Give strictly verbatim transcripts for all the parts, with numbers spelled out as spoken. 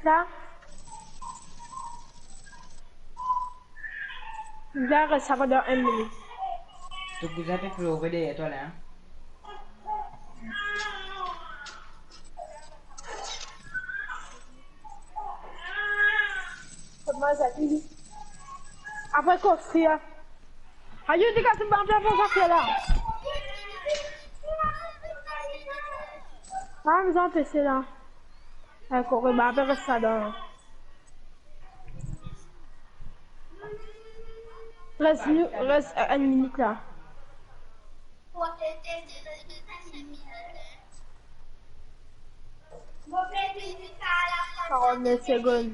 Sa. Li res sa pandan enn minit. To kouzin pe plore deryer twa la, en? Apre kosi, a. Ayo, degaz, bann pla pou sa fer la. Pa bizin pese la. Ankor, ba, apre res sa dan. Res nou, res, eh, enn minit la. Karant-nek segonn.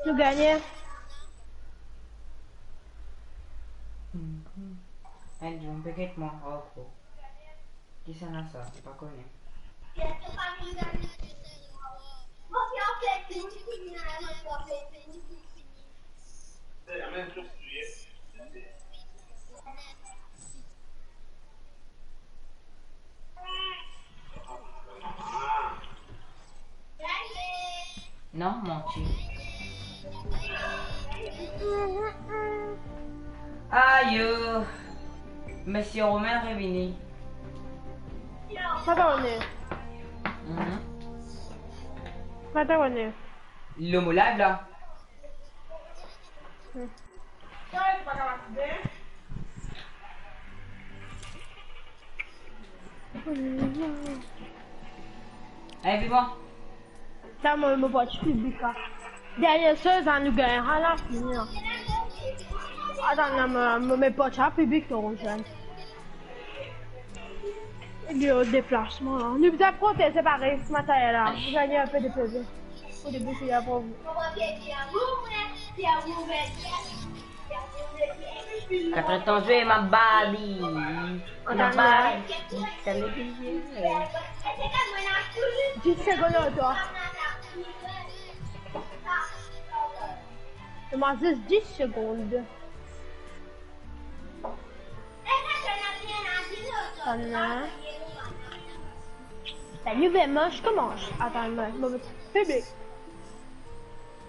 Nou gagne. Mhm. Enn zour, pe get mwa, oh, oh. Kisannla sa? Pa kone. Non, manti. Ayo, Misie Romain revini. Pa ta one. Mhm. Pa ta one. Lor mo live la. Hmm. Allez, vivement. Sa, mo, mo port piblik la. Dernie soz la, nou gagn, ala fini la. Atann la, mo, mo, mo port sa piblik, to rezenn. Li o deplasman la. Nou bizin protez parey, se matériel la. Vous gagnez un peu de P V. Pou debout, il y a pour vous. Katretan zwe, ma Barbie. Ma Barbie. Sa le bizin. Dis segonn, twa. Donn mwa zis dis segonn. Atann la. La nouvel manch koumans. Atann, mo, mo met piblik.